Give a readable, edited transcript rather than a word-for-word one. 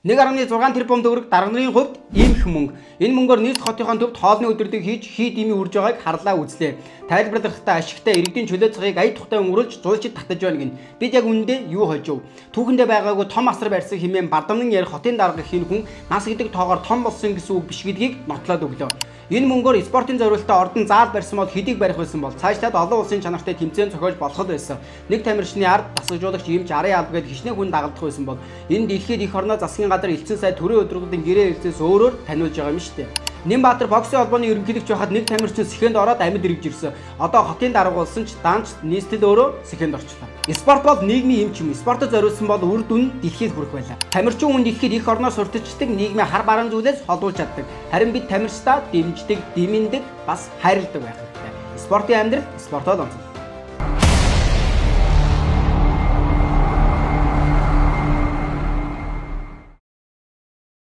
1.6 тэрбум төгрөг дарга нарын хувьд ийм их мөнгө. Энэ мөнгөөр нийт хотынхон төвд хоолны өдрүүдийг хийж хий дими үрж байгааг харлаа үзлээ. Тайлбарлахдаа ашигтай иргэдийн чөлөө цагийг ая тухтай өнгөрүүлж зуйлчид татаж байна гин. Бид яг үнэндээ юу хожив? Түүхэндээ байгаагүй том асар барьсан хэмээн бардамнан ярих хотын дарга хин хүн нас гэдэг тоогоор том болсон гэсэн үг биш гэдгийг нотлоод өглөө. Энэ мөнгөөр спортын зориултаа ордон заал барьсан бол хэдийг барих байсан бол цаашлаад олон улсын чанартай тэмцээн зохиож болох л байсан. Нэг тамирчны ард дасгалжуулагч иймч арын алба гээд хичнээн хүн дагалдах байсан бол энэ дэлхийд эх орноо засгийн газар элчин сайд төрийн удирдлагын гэрээ хэлцээс өөрөөр таниулж байгаа юм шүү дээ. Нэмбаатар боксын холбооны ерөнхийлөгч байхад нэг тамирчин сэхэнд ороод амьд эргэж ирсэн. Одоо хотын дарга болсон ч данч нийслэл өөрөө сэхэнд орчлоо. Спорт бол нийгмийн эмч юм. Спортод зориулсан бол үр дүн дэлхийд хүрэх байлаа. Тамирчин хүн дэлхийд эх орноо сурталчилдаг, нийгмийн хар бараан зүйлээс холдуулж чаддаг. Харин бид тамирчдаа дэмждэг, дэмэндэг, бас хайрладаг байх хэрэгтэй. Спортын амьдрал спортоор онцлог.